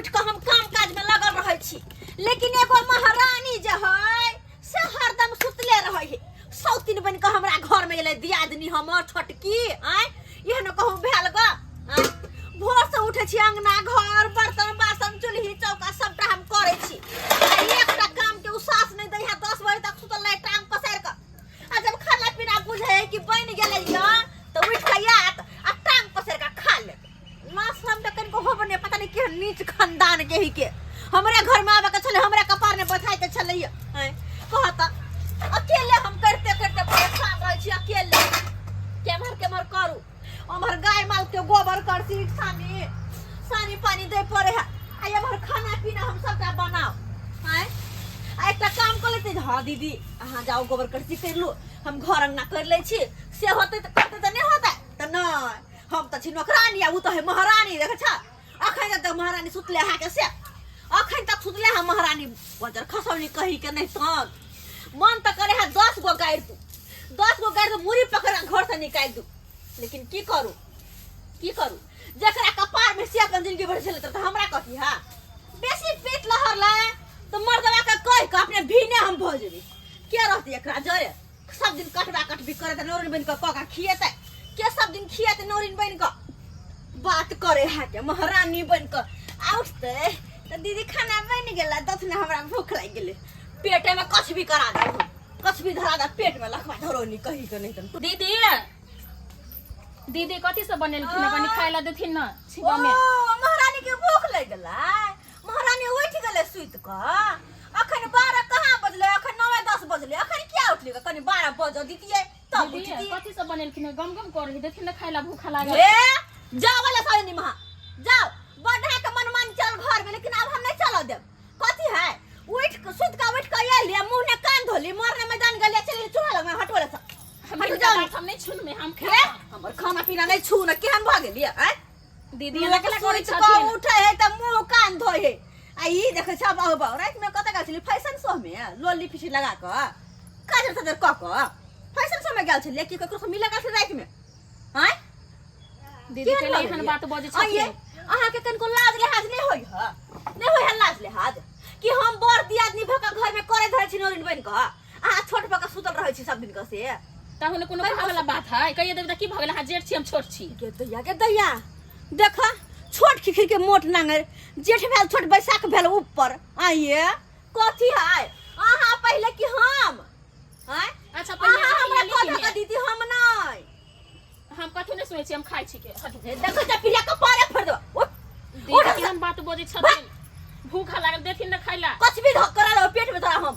उठि कऽ हम काम काज में लगल रहै छी, लेकिन एगो महारानी जे है से हरदम सुतले रहै है। सौतीन बनि कऽ हमरा घर में एलै दियादनी हमर छोटकी। आँय, एहन कहूँ भेल ग? आँय, भोर से उठै छी, अंगना घर बर्तन बासन चूल्ही चौका सबटा हम करै छी, आ एकटा काम के उ सास नहि दै है। 10 बजे तक सुतल रहै टांग पसारि कऽ, आ जब खाना पीना बुझै है कि बनि गेलै या तऽ उठि कऽ आयत आ टांग पसारि कऽ खा लेत। लाश हम तऽ कनिको होबो नहि, पता नहि केहन नीच खानदान के ही के हमरे घर में आबे के छलै, हमरे कपार ने बैठाय के छलै। आँय, कहत अकेले हम करते करते परेशान रहै छी। अकेले केम्हर केम्हर करू, ओम्हर गाय माल के गोबर करसी सानी सानी पानी दे पड़े है, आ एम्हर खाना पीना हम सबटा बनाउ। आँय, आ एकटा काम कऽ लेते, हाँ दीदी अहाँ जाउ गोबर करसी कर लू, हम घर अंगना कर लै छी, से होतै तऽ करतै, तऽ नहि होतै तऽ नहि। हम तऽ छी नौकरानी आ ओ तऽ है महारानी। देखै छ, अखन तक महारानी सुतले अहाँके, से अखन तक सुतले है महारानी। बजर खसौनी कही के नहीं तन मन तऽ करे है 10 गो गाड़ि दू, 10 गो गाड़ि दू, मुड़ी पकड़ के घर से निकालि दू, लेकिन की करू, की करू? जकरा कपार में से अपन जिंदगी भर झेलत तऽ हमरा कथी है? बेसी पेट लहर लै तऽ मर्दवा के कहि के अपने भीने हम भऽ जेबै। के रहती एकरा जरे? सब दिन कटबा कटबी करत, नौरिन बनि कऽ कऽ के खिएतै के? सब दिन खिएतै नौरिन बनि कऽ? बात करे है के महारानी बनि कऽ आ उठतै तऽ दीदी खाना बनि गेलै, दथने हमरा भूख लागि गेलै। पेटे में कछ भी करा दे, कछ भी धरा दे पेट में, लखवा धरोनी कही के नहीं तन। दीदी, दीदी, कथी सब बनेलखिन हँ? कनि खाय ला देथिन न छिपा में। ओ महारानी के भूख लागि गेलै, महारानी उठि गेलै सुति कऽ। अखन 12 कहाँ बजलै? अखन 9-10 बजलै। अखन किया उठली? कनि 12 बजऽ दितियै तब दीदी, उठती। कथी सब बनेलखिन हँ? गम गम कर रही, देथिन न खाय ला, भूखा लागल। हे जाओ वाला सारे निमहा जाओ, बढ़ा के मनमान चल घर में, लेकिन अब हम नहीं चल देब। कथी है, उठ के सुत के उठ के आयल, मुंह ने कान धोली, मरने मैदान गेलिए, चलि चूल्हा लग में हटोले सब। हम हटू हिनका जाओ। बात हम नहीं छून में हम हे खाए। हमर खाना पीना नहीं छू न, केहन भऽ गेलियै? आँय दीदी, लोक एना केना करै सुति कऽ छथिन? उठे है तऽ मुंह कान धोए है, आ ई देखै छ बाहु बाहु। राति में कतऽ गेल छली? फैशन शो में लोली पिछी लगा कऽ काजर ताजर कऽ कऽ फैशन शो में गेल छलियै कि ककरो से मिलऽ गेल छलियै राति में? आँय दीदी, केहन कैला भऽ एहन गेलियै? बात बजै आइये छथिन? अहाँके कनिको लाज लिहाज नहि होइ है? नहि होइ है लाज लिहाज कि हम बड़ दियादनी भऽ कऽ घरमे करे धरै छी नौरिन बनि कऽ, अहाँ छोट भऽ कऽ सुतल रहै छी सब दिन कऽ से? तहन कोनो कहै वाला बात है? कहिए देबै तऽ की भऽ गेल? अहाँ जेठ छी, हम छोट छी। गे दैया, गे दैया, देख छोट खिखिर के मोट नांगर, जेठ भेल छोट, बैसाख भेल ऊपर। आइये कथी है, अहाँ पहिले कि हम? आँय? अच्छा, पहिले अहाँ अहाँ हमरा लेली कह कि कऽ दीदी, हम नहि। हम कथी नहि सुनै छी, हम खाइ छी के हटू। हे, देखो तऽ प्रिया कपारे फोड़ देबो। उठ। दीदी, उठ। केहन बात बजै छथिन? भूख लागल, देथिन ने खाइ ला। कुछ भी धक करा दो पेट में तोरा, हम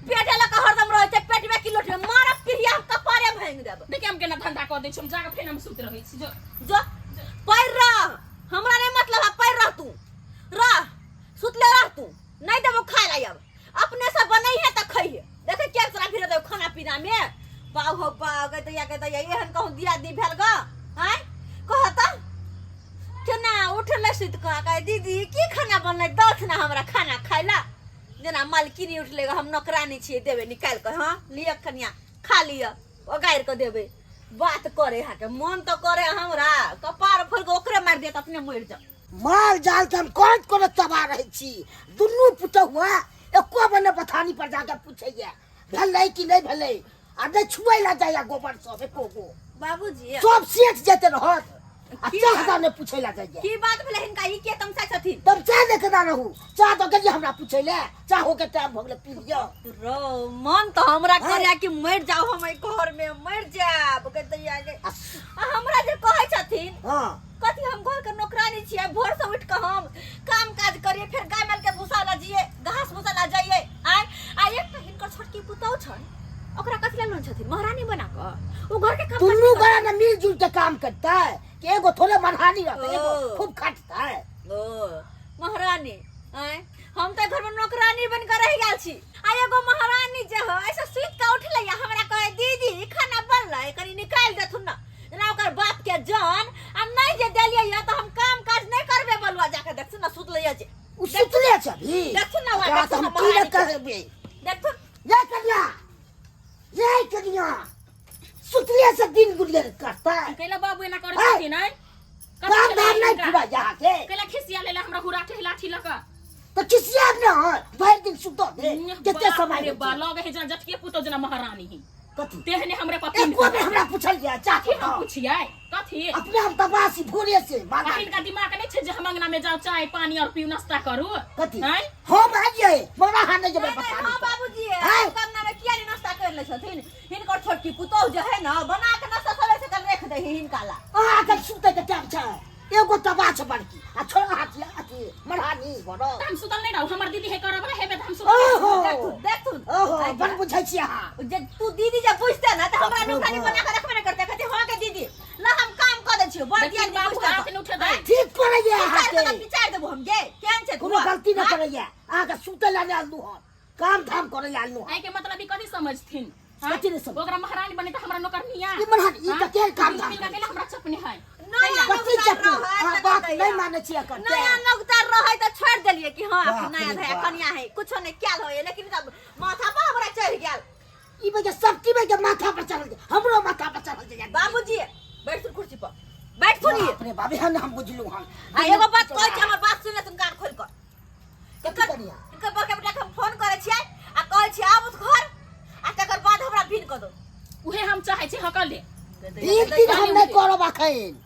पेट लऽ कऽ हरदम रहै छै, पेट में कि लोट में मारब प्रिया, हम कपारे भांगि देब। देखिए हम केना धंधा कऽ दै छी, हम जाके फेर हम सुति रहै छी जो। जो पैर रह, हमरा नहीं मतलब है, पैर रह तू, रह सुतले रह तू, नहीं देबो खाए ला। अब अपने से बनै है तऽ खइहे। देखे के तोरा फिर देबो खाना पीना में। बाउ हो बाउ, गे दैया, गे दैया, एहन कहूँ दिया दी भेल ग? आँय कह तऽ केना उठलै सुति कऽ, कहे दीदी की खाना बनलै, दौथ ना हमरा खाना खाय ला। जेना मालकिनी उठलै, हम नौकरानी छियै, देबै निकालि कऽ? हाँ लिअ कनिया, खा लिअ, ओगारि कऽ देबै। बात करे अहाँके मन तऽ करे हमरा कपार फोड़ि कऽ ओकरे मारि दिअ तऽ अपने मरि जाउ। माल जाल के हम कोन कोनो तबाह रहै छी। दुनू पुतहुआ एको बेर ने बथानी पर जाके पूछैया भेलै कि नहि भेलै, आ नहि छुए ला जाइया गोबर सब एको गो। बाबूजी, सब सेठ जेते रहत आ की चाह बात? दा नहि पूछै ला जाइया। की बात भेलै हिनका? ई के तमसा छथिन? तब चाह दे के ना रहू, चाह दऽ गेलियै हमरा पूछै ले, चाह हो के टाइम भऽ गेलै, पी लिअ। रो मन तऽ हमरा हाँ। करे कि मरि जाउ हम एहि घर में, मरि जायब। गे दैया गे, आ आ हमरा जे कहै छथिन हँ कथी, हम घर के नौकरानी छियै, भोर से उठ के हम काम काज करिए, फेर गाय माल के भूसा ला जिए, घास भूसा ला जाइए। आय आ एक तऽ हिनकर छोटकी पुतहु छन, ओकरा कथी ला लोन छथिन महारानी बना कऽ? ओ घर के काम काज दुनू नहि गोरा ने मिलजुल के काम करतै कि एगो थोड़े मनहानी रहतै, एगो ओ। खूब खटतै। ओ महारानी, आय हम तऽ घर में नौकरानी बन के रह गेल छी, आ एगो महारानी जे है ऐसे सुति के उठलै आ हमरा कहे दीदी खाना बनलै, कनि निकालि देथुन न, जेना ओकर बाप के जान। आ नहि जे देलियै या तऽ हम काम काज नहि करबै। बलुआ जाके देखथुन न, सुतलै या जे। उ सुतले छै अभी। देखथुन न वएह, ओकरा तऽ देखथुन हम न की ने महारानी के। कहबै। देखथुन। ये कनिया, ये कनिया, सुतले से दिन गुजर करतै। कैला बाबू एना करै है? छथिन? आँय, काम धाम नहीं पूरा यहाँ के कैला खिसिया लेला हमरा हुराठे लाठी लक तो खिसिया न भरि दिन सुतो दे कते समय रे बा लगे है जना जटके पुतो जना महारानी ही कथी तेहने हमरे पति एको बेर हमरा पूछल जाय चाह कथी हम पूछियै कथी अपने हम तबासी भोरे से आ हिनका दिमाग नहीं छै जे हम अंगना में जाओ चाय पानी और पीऊ नाश्ता करू कथी आँय? हम आइए मरा हां नहीं जेबै नहीं, पता नहीं, हाँ बाबूजी हैं? अंगना में किया नहीं नाश्ता कर ले छथिन हिनकर छोटकी पुतोह जे है ना बना के नाश्ता सबे से कल रख दे हिनका ला अहाँ के सुतै के टाइम छै एगो तबा छै बड़की आ छोड़ा हाथी अथी मरहानी बड़ तऽ हम सुतल नहीं रहू हमर दीदी है करब हेबे तऽ हम सुतल नहीं ओहो देखथुन देखथुन ओहो बड़ बुझै छी अहाँ जे तू दीदी जे बुझते ना त हमरा बाप रे नौकरानी बाप। बना के रखबे ना करते कहते हां के दीदी ला हम काम कर दै छियो बड़ देखिन दिया बाबू हाथ नहीं उठे दै ठीक करैया अहाँके विचार देबो हम गे केहन छै कोनो गलती न करैया अहाँके सुतै लए नहि आनलहुँ हन काम धाम करै लए आनलहुँ हन एहि के मतलब ई कथी समझथिन कथी नहि समझ- ओकरा महारानी बने तऽ हमरा नौकरनिया ई महारानी, ई तऽ केहन काम धाम मिल गेल हमरा चपने है नया कथी नौकरानी चपू रहै अहाँ तऽ बात कहैया। नहि मानै छियै एकर नया नौकदार रहै तऽ छोड़ि देलियै कि हँ बाप नया रे नया बाप। कनिया है कुछो नहि कयल होइए लेकिन तब माथा पर हमरा चढ़ि गेल ई बजे सब की बजे माथा पर चढ़ल छै हमरो माथा पर चढ़ल छै बाबूजी बैठथुन कुर्सी पर बैठथुन बाप रे बाप एहन हम बुझलहुँ हन आ एगो बात कहै छी हमर बात सुनि लेथुन कान खोलि कऽ कथी करिया इनकर बड़का बेटा के हम फोन करै छियै आ कहै छियै आबू घर आ तकर बाद हमरा भिन कऽ दो उहे हम चाहै छी हकल ले भीन तीन हम नहि करब अखन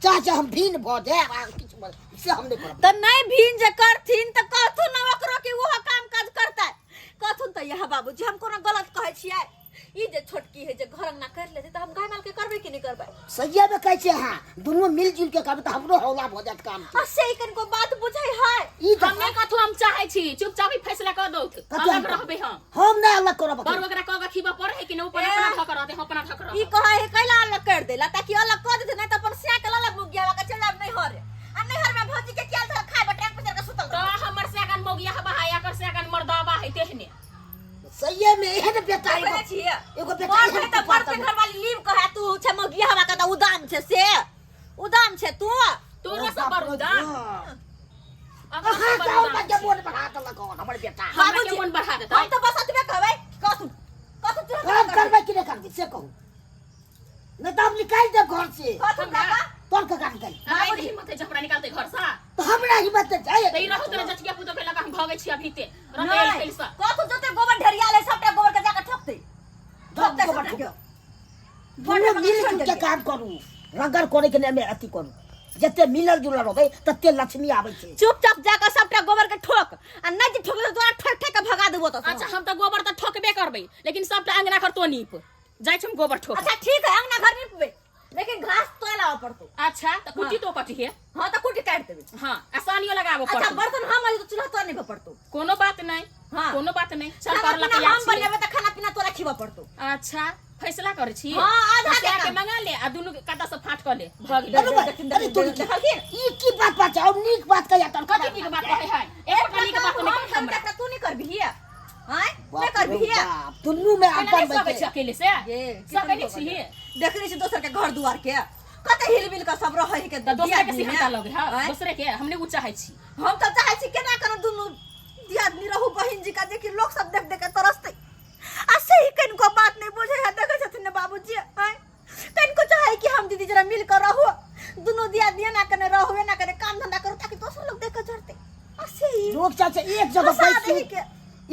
चाहे चाहे हम भीन भऽ जायब आ किछु भऽ- से हम नहि करब तऽ नहि भिन जे करथिन तऽ कहथुन ने ओकरो कि ओहो काम काज करतै कहथुन तऽ यह बाबूजी हम कोनो गलत कहै छियै ई जे छोटकी है जे घर अंगना कर लेतै तऽ हम गाय माल के करबै कि नहि करबै सहिए में कहै छियै अहाँ दुनू मिल जुल के करबै तऽ हमरो हौला भऽ जायत काम आ से कनिको बात बुझै है ई हम नहि कथू हम चाहै छी चुपचाप ही फैसला कऽ दौथ कथी हम अलग रहबै हम हम नहि अलग करब पर अखन। ओकरा कऽ के खीबऽ पड़े है कि नहि ऊपर ए। अपना धऽ के रहतै हम अपना धऽ के ई रहब कहै है कैला अलग कर देला ताकि अलग कर देते नहीं तऽ अपन सिया के ललक मुगिया के चल जाब नैहर आ नैहर में भौजी के क्या धर खाय बटरा पर के सुतल तऽ हमर सेगन मौगिया हबा है एकर सेगन मर्दाबा है तेहने सहिए में एहन बेटा देखै एगो छियै एगो बेटा मर्द एहन है तऽ मर्द के कुपात्र। घरवाली लीव कहै तू छै मौगिया हवा के तऽ उदाम छै से उदाम छै तू तोरो सब बड़ उदाम अहाँ के और बच्चा मोन बढ़ा देलक हन हमर बेटा हमरा के बाबूजी, मोन बढ़ा देतै हम तऽ बस एतबे कहबै कहथुन कहथुन तुरंत काम करबै कि नहि करबै से कहू नहि तऽ हम निकालि देब घर से कहथुन काका तोर काका निकालि हमरा ई हिम्मत है जे हमरा निकालते घर से तऽ हमरा हिम्मत नहि छै तऽ ई रहू तोरा जटिया पुतो के लगा हम भगै छी अभी ते रहते नहीं खेल से कहथुन जते गोबर ढेरियाल है सबटा गोबर के जाके ठोकतै ठोकतै गोबर सबटा के दुनू मिल जुल के काम करू रगड़ करे के नहि अथी करू जते मिलल जुलल रहबै तते लक्ष्मी आबै छै चुपचाप जाके सबटा गोबर के ठोक आ नहि जे ठोकले तोरा ठोक ठोक के भगा देबो तऽ अच्छा हम तऽ गोबर तऽ ठोकबे करबै लेकिन सबटा अंगना घर तो नीप जाइ छी हम गोबर ठोक अच्छा ठीक है अंगना घर निपबे लेकिन घास तो लाबऽ पड़तौ अच्छा तऽ कुट्टी तो पटिहे हाँ तऽ कुट्टी काटि देबै हाँ आसानियो लगाबऽ अच्छा पड़तौ बर्तन हम माजू तऽ चूल्हा तोरा निपऽ पड़तौ कोनो बात नहीं हाँ। कोनो बात नहीं चल खाना कर पीना तैयार हम छी बनेबै तऽ खाना पीना तोरा खिबऽ पड़तौ अच्छा फैसला करै छी हाँ, आधा तो के के काम। मंगा ले आ दुनू के काटा से फाट कऽ ले भऽ गेलै अरे भाई, देखिन, अरे देखिन, तोरी देखलखिन? ई की बात बात छै और नीक बात कहिया तोर कथी नीक बात कहै है एको नीक बात हम नहि कहै करबै हमरा तऽ तू नहि करबिही आँय नहि बाप रे करबिही बाप, दुनू में केना अपन नहि सकै बैठे छी अकेले से सकै नहि छी देखने छी दोसर के घर दुआर के कते हिल मिल के सब रहै के तऽ दोसरे के दियादनी सिहन्ता में। लगे है आँय? दोसरे के हम नहि उ चाहै छी हम तऽ चाहै छी केना केना दुनू दियादनी रहू बहिन जी का जेकि लोग सब देख देख के तरसते आ सही कनिको बात नहीं बुझे है देखे छथिन ने बाबूजी आँय कनिको चाहे कि हम दीदी जरा मिल कर रहू दुनू दियादनी एना कने रहू एना कने काम धंधा करू ताकि दोसर लोग देख के जरते आ सही लोग चाहे छै एक जगह फंसा बैसू देही के।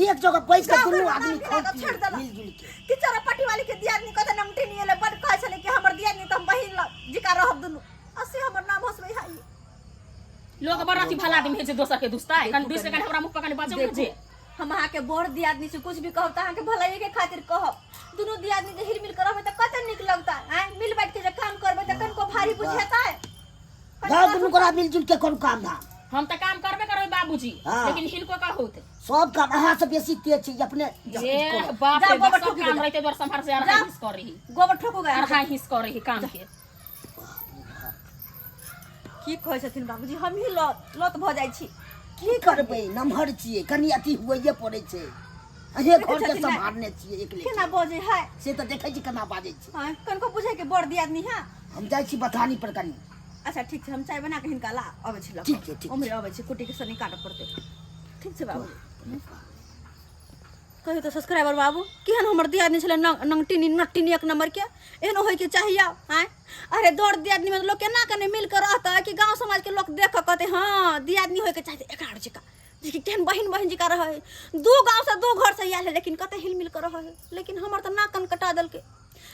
एक जगह बैस के गाँव दुनू घरमे आदमी नाम खाउ गिरा कऽ छोड़ि देलक। मिलजुल के कि चरा पट्टी वाली के दियादनी कते नमटी नहीं एले बड कहै छलै कि हमर दियादनी तऽ हम बहिन लग जिका रहब दुनू आ से हमर नाम हंसबै है लोग बड़ अथी भला आदमी है जे दोसर के दुस्ता है कन दुस के कन हमरा मुख पर कन बचौ ने जे हम अहाँके बड़ दियादनी से कुछ भी कहब तऽ अहाँके भलाइए के खातिर कहब दुनू दियादनी जे हिल मिल कर रहबै तऽ कते नीक लगता आँय मिल बैठ के जे काम करबै तऽ कनिको भारी बुझेतै जाओ दुनू गोरा मिलजुल के करू काम धाम हम तऽ काम करबे करबै बाबूजी हाँ। लेकिन हिनको कहू तऽ सब काम अहाँ से बेसी तेज छी अपने ए बाप जा, रे बाप गोबर सब ठोकी काम दे। रहते द्वार संभार से अढ़ाई हिस्स कर रही गोबर ठोकू गए अढ़ाई हिस्स कर रही काम के की कहै छथिन बाबूजी हमही लत लत भऽ जाइ छी की करबै नमहर छियै कनि अथी हुएये पड़ै छै अहे देखै घर के छथिन ने? सम्हारने छियै एकले केना बजै है से तऽ देखै छी केना बाजै छै हाँ कनिको बुझै के बड़ दियादनी है हम जाइ छी बथानी पर कनि अच्छा ठीक छै हम चाय बना के हिनका ला अबै छी लऽ कऽ। ठीक छै, ठीक छै। उम्हरे अबै छी कुटी के सनी काटऽ पड़तै ठीक छै बाबू कहियो तऽ सब्सक्राइबर बाबू, केहन हमर दियादनी छलै, नंगटिनी नट्टिनी एक नंबर के। एहन होइके चाही आब? आँय, अरे दर दियादनी में लोग केना कने मिल के रहतै कि गाँव समाज के लोग देख के कहते, हाँ, दियादनी होइके चाही एकरा आर जकाँ। देखी केहन बहिन बहिन जकाँ रहै, दू गाँव से दू घर से आयल है, लेकिन कते हिल मिल के रहै है। लेकिन हमर तऽ नाक कान कटा देलकै।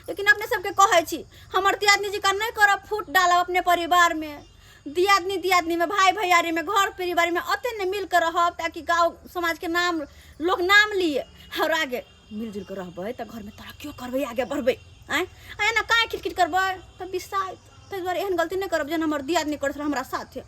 लेकिन अपने सबके कहै छी, हमर दियादनी जकाँ नहि करब, फूट डालब अपने परिवार में। दियादनी दियादनी में, भाई भैयारी में, घर परिवार में अते ने मिल के रहब ताकि गाँव समाज के नाम लोग नाम लिए और आगे मिलजुल के रहबै तऽ घरमे तरक्कियो करबै, आगे बढ़बै। आँय, आ एना काहे किटकिट करबै तऽ बिसाइत। ताहि दुआरे एहन गलती नहि करब जेना हमर दियादनी करै छलै हमरा साथे।